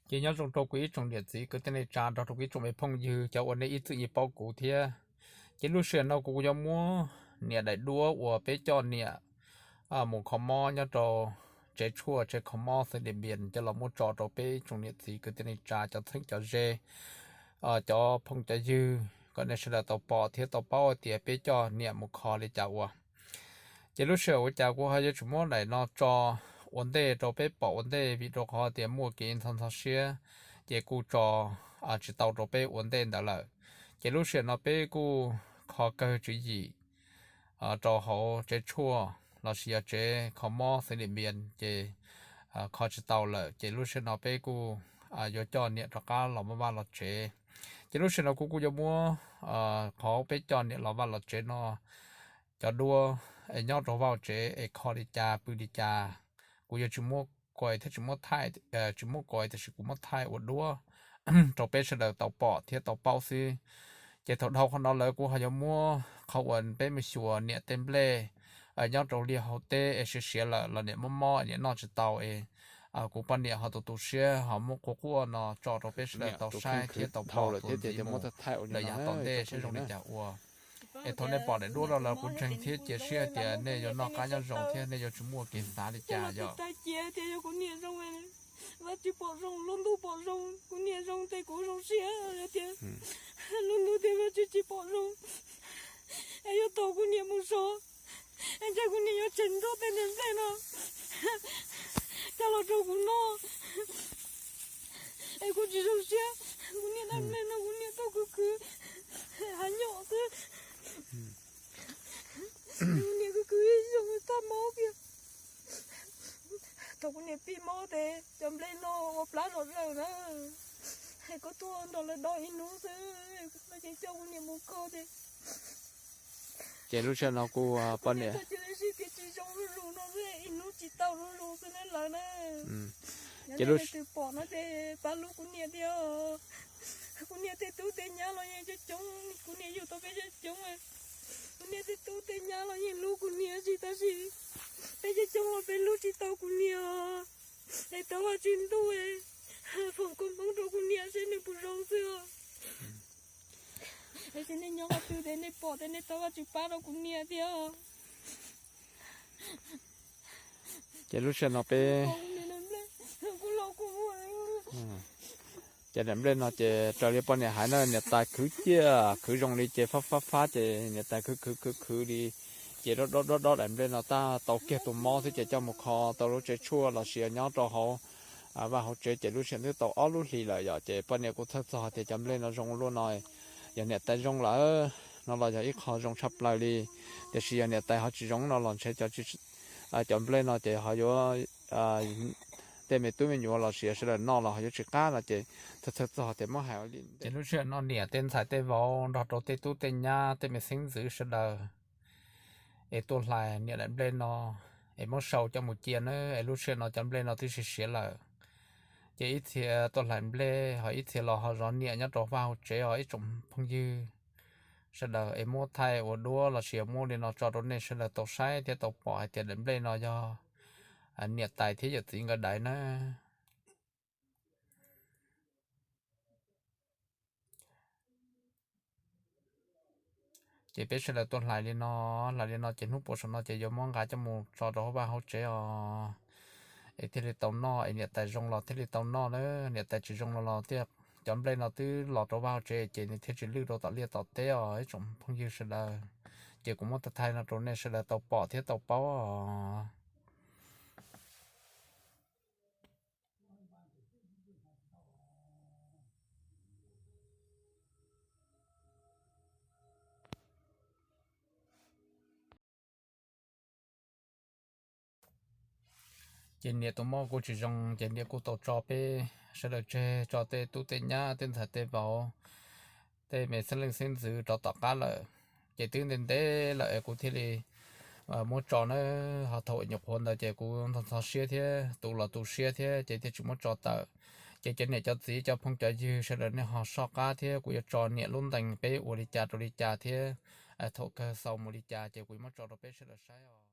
Ces nyob zoo rau kuv ib tsoom niam txiv kwv tij neej tsa nrog rau kuv ib tsoom me phooj ywg cov uas nej ib txwm yeej paub kuv thiab. Ces lub sij hawm no kuv kuv yuav muab niam daim duab uas peb coj niam mus kho mob nyob rau tsev tshuaj tsev kho mob xeev Diam Npias coj los muab tso rau peb tsoom niam txiv kwv tij neej tsa cov txheeb cov ze, cov phooj cov ywg kom nej sawv daws tau pom thiab tau paub tias peb coj niam mus kho li cas ua. Ces lub sij hawm ua cas kuv ho yuav tsis muab daim no tso ua ntej rau peb pom ua ntej vim rau qhov tias muaj kev ntxhov ntxhov siab, ces kuj tso tsis tau rau peb ua ntej ntawd lawm. Ces lub sij hawm no peb kuj kho kawg tswv yim rau hauv tsev tshuaj lossis yog tsev kho mob xeev Diam Npias ces kho tsis tau lawm, ces lub sij hawm no peb kuj yuav coj niam rov qab los muab vaj los tsev. Ces lub sij hawm no kuv kuj yuav muab qhov peb coj niam los vaj los tsev no cov duab es nyob rau vaj tsev es kho li cas pw li cas, kuv yuav tsis muab kuais thiab tsis muab thaij, tsis muab kuais tiam sis kuv muab thaij ua duab rau peb sawv daws tau pom thiab tau paub xwb. Ces thaum dhau qhov no lawm kuv ho yuav muab qhov uas peb mus xyuas niam tej nplej nyob rau liaj hauv teb es siav siav lawm los niam mob mob niam noj tsis tau es kuv poj niam ho tu tu siab ho muab quaj quaj no tso rau peb sawv daws tau saib thiab tau pom txuas ntxiv mus lawm yav tom ntej saib zoo li cas ua. Es thaum nej pom daim duab no lawm kuv ntseeg thiab cia siab hais tias nej yuav noj qab nyob zoo thiab nej yuav tsis muaj kev xav li cas yom. Tais cia tias yog kuv niam zoo, Vajtswv pom zoo, lub ntuj pom zoo, kuv niam zoo ces kuv zoo siab tias lub ntuj tias Vajtswv tsis pom zoo es yuav tau kuv niam mus so, es ntshai kuv niam yuav tseem nrog tej niag nplej no coj los rau kuv noj. Es kuv tsis zoo siab, kuv niam daim nplej no kuv niam tau khwv khwv hav nyom xwb. Kuv niam khwv khwv ib zaug tag mob kiag. Thaum kuv niam pib mob ces cov nplej no ua plab zom zaws na. Es kuv tuaj nrog lawv do ib hnub xwb, lawv tseem coj kuv niam mus kho ces Ces lub sij hawm no kuv poj niam tsis zoo zuj zus no, ib hnub tsis tau zuj zus xwb na lawv na. Ces lub twg pom no ces pab hlub kuv niam thiab. Kuv niam tej tub tej nyab los yeej coob coob, kuv niam yug tau peb coob coob. Kuv niam tej tub tej nyab los yeej hlub kuv niam tsis tab sis peb coob coob los peb hlub tsis tau kuv niam. Es thov Vajtswv ntuj foom koob hmoov rau kuv niam seb nws puas zoo xwb. Es nej nyob qhov twg ces nej pom ces nej thov Vajtswv pab rau kuv niam thiab. Ces lub sij hawm no peb, ces daim nplej no ces raws li poj niam hais na, niam tais khwv ciaj khwv zoo li ces fab fab fab ces niam tais khwv khwv khwv khwv li ces dob dob dob dob daim nplej no tab tau kiag tus mob xwb ces coj mus kho tau lub tsev tshuaj los sis nyob rau hauv vaj hauv tsev ces lub sij hawm twb tau ob lub hlis lawm yom. Ces poj niam kuj txhawj txog tias cov nplej no zoo luaj no, yog niam tais zoo lawm no los yog ib qho zoo tshaj plaws li, tiam sis yog niam tais ho tsis zoo no los ntshe cov cov nplej no ces ho yuav tej me tub me nyuam los sis sawv daws noj los ho yuav tsis qab no ces txhawj txhawj txog tias muab hais ua li. Ces lub sij hawm no niam tej ntxhais tej vauv nrog rau tej tub tej nyab tej me xeeb ntxwv sawv daws es tuaj hlais niam daim nplej no es muab sau coj mus cia na. Es lub sij hawm no cov nplej no twb siav siav lawm, ces ib txhia tuaj hlais nplej ho ib txhia los ho zov niam nyob rau vaj hauv tsev os ib tsoom phooj ywg sawv daws. Es muab thaij ua duab los sis muab li no tso rau nej sawv daws tau saib thiab tau pom hais tias daim nplej no yog niam tais thiab yawm txiv nkawd daim na. Ces peb sawv daws tuaj hlais li no, hlais li no ces hnub puas saum no ces yuav muab nqa coj mus tso rau hauv vaj hauv tsev os, es thiaj li tau noj, es niam tais zoo los thiaj li tau noj na. Niam tais tsis zoo los los thiaj, cov nplej no twb los rau vaj hauv tsev ces nws thiaj tsis lwj rau tom liaj tom teb os ib tsoom phooj ywg sawv daws. Ces kuv muab thaij thaij no rau nej sawv daws tau pom thiab tau paub os. Ces niam tus mob kuj tsis zoo ces niam kuj tau tso peb sawv daws tseg, tso tej tub tej nyab tej ntxhais tej vauv, tej me xeeb leej xeeb ntxwv rov tom qab lawm. Ces twb ntev ntev lawm es kuv thiaj li muab tso na, ho thaum nyuam qhuav ntawd ces kuv ntxhov ntxhov siab thiab tu los tu siab thiab ces thiaj tsis muab tso tawm. Ces cov niam cov txiv cov phooj cov ywg sawv daws nej ho soj qab thiab kuv yuav tso niam lub ntees peb ua li cas rau li cas thiab thaum kawg xaus mus li cas ces kuv yuav muab tso rau peb sawv daws saib os.